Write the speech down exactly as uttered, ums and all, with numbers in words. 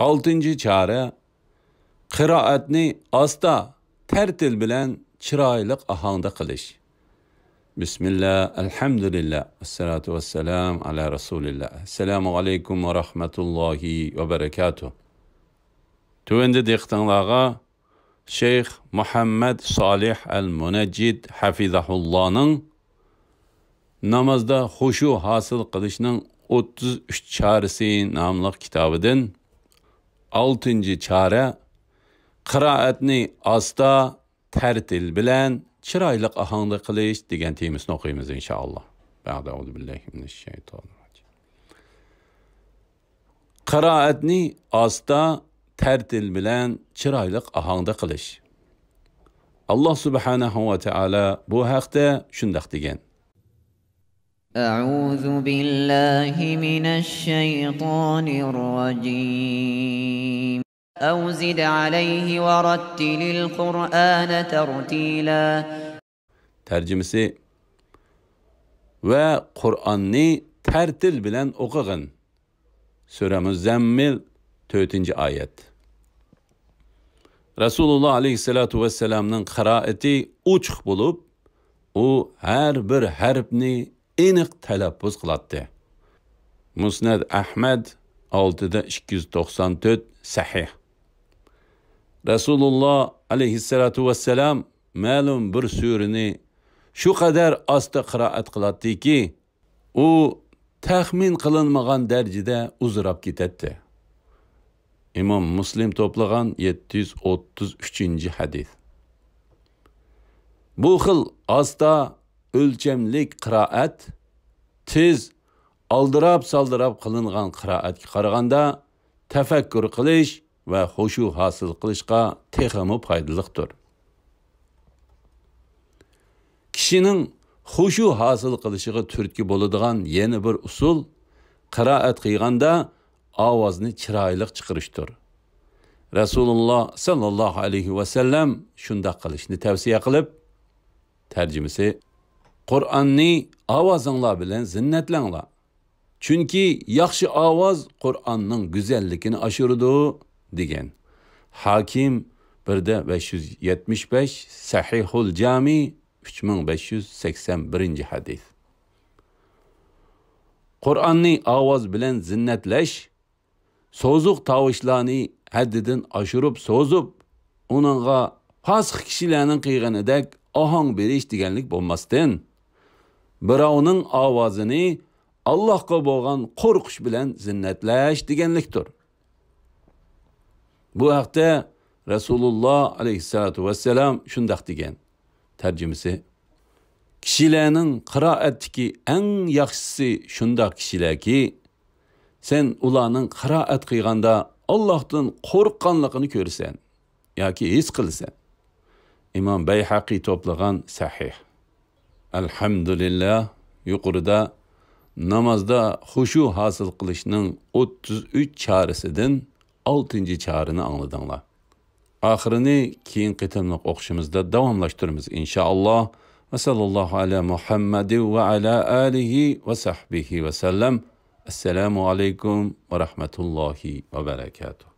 ئالتىنچى چارە، قىرائەتنى ئاستا، تەرتىل بىلەن چىرايلىق ئاھاڭدا قىلىش. بىسمىللا، ئەلھەمدۇلىللا، ئەسسالاتۇ ۋەسسالام ئەلا رەسۇلىللا. ئەسسالامۇ ئەلەيكۇم ۋە رەھمەتۇللاھى ۋە بەرەكاتۇھ. تۆۋەندە دىققىتىڭلارغا شەيخ مۇھەممەد سالىھ ئەل مۇنەججىد ھەفىزەھۇللانىڭ نامازدا خۇشۇ ھاسىل قىلىشنىڭ ئوتتۇز ئۈچ چارىسى ناملىق كىتابىدىن ئالتىنچى چارە، قىرائەتنى ئاستا، تەرتىل بىلەن چىرايلىق ئاھاڭدا قىلىش دېگەن تېمىسىنى ئوقۇيمىز، ئىنشائاللا. بەئدە، ئەئۇزۇ بىللاھى مىنەششەيتانىر راجىم. قىرائەتنى ئاستا، تەرتىل بىلەن چىرايلىق ئاھاڭدا قىلىش. ئاللا سۇبھانەھۇ ۋە تائالا بۇ ھەقتە شۇنداق دېگەن. أعوذ بالله من الشيطان الرجيم. أو زد عليه ورتل القرآن ترتيلا. تەرجىمىسى، ۋە قۇرئاننى تەرتىل بىلەن ئوقۇغىن. سۈرە مۇزەممىل، تۆتىنچى ئايەت. رەسۇلۇللا ئەلەيھىسسالاتۇ ۋەسسالامنىڭ قىرائىتى ئوچۇق بولۇپ، ئۇ ھەر بىر ھەرپنى ئېنىق تەلەپپۇز قىلاتتى. مۇسنەد ئەھمەد، ئالتە ئىككى يۈز توقسان تۆت، سەھىھ. رەسۇلۇللا ئەلەيھىسسالاتۇ ۋەسسالام مەلۇم بىر سۈرىنى شۇ قەدەر ئاستا قىرائەت قىلاتتىكى، ئۇ تەخمىن قىلىنمىغان دەرىجىدە ئۇزىراپ كېتەتتى. ئىمام مۇسلىم توپلىغان يەتتە يۈز ئوتتۇز ئۈچىنچى ھەدىس. بۇ خىل ئاستا، ئۆلچەملىك قىرائەت تېز، ئالدىراپ-سالدىراپ قىلىنغان قىرائەتكە قارىغاندا تەپەككۇر قىلىش ۋە خۇشۇ ھاسىل قىلىشقا تېخىمۇ پايدىلىقتۇر. كىشىنىڭ خۇشۇ ھاسىل قىلىشىغا تۈرتكە بولىدىغان يەنە بىر ئۇسۇل، قىرائەت قىلغاندا ئاۋازنى چىرايلىق چىقىرىشتۇر. رەسۇلۇللا ساللاللاھۇ ئەلەيھى ۋەسەللەم شۇنداق قىلىشنى تەۋسىيە قىلىپ، تەرجىمىسى، قۇرئاننى ئاۋازىڭلار بىلەن زىننەتلەڭلار. چۈنكى ياخشى ئاۋاز قۇرئاننىڭ گۈزەللىكىنى ئاشۇرىدۇ، دېگەن. ھاكىم، بىر دە بەش يۈز يەتمىش بەش، سەھىھۇل جامى، ئۈچ مىڭ بەش يۈز سەكسەن بىرىنچى ھەدىس. قۇرئاننى ئاۋاز بىلەن زىننەتلەش، سوزۇق تاۋۇشلارنى ھەددىدىن ئاشۇرۇپ سوزۇپ، ئۇنىڭغا پاسىق كىشىلەرنىڭ قىلغىنىدەك ئاھاڭ بېرىش دېگەنلىك بولماستىن، بىراۋنىڭ ئاۋازىنى ئاللاھقا بولغان قورقۇش بىلەن زىننەتلەش دېگەنلىكتۇر. بۇ ھەقتە رەسۇلۇللا ئەلەيھىسسالاتۇ ۋەسسالام شۇنداق دېگەن. تەرجىمىسى، كىشىلەرنىڭ قىرائەتتىكى ئەڭ ياخشىسى شۇنداق كىشىلەركى، سەن ئۇلارنىڭ قىرائەت قىلغاندا ئاللاھتىن قورققانلىقىنى كۆرىسەن ياكى ھېس قىلىسەن. ئىمام بەيھەقى توپلىغان سەھىھ. ئەلھەمدۇلىللا، يۇقىرىدا نامازدا خۇشۇ ھاسىل قىلىشنىڭ ئوتتۇز ئۈچ چارىسىدىن ئالتىنچى چارىنى ئاڭلىدىڭلار. ئاخىرىنى كېيىنكى قېتىملىق ئوقۇشىمىزدا داۋاملاشتۇرىمىز، ئىنشائاللا. ۋە ساللاللاھۇ ئەلا مۇھەممەدىن ۋە ئەلا ئالىھى ۋە سەھبىھى ۋە سەللەم. ئەسسالامۇ ئەلەيكۇم ۋە رەھمەتۇللاھى ۋە بەرەكاتۇھ.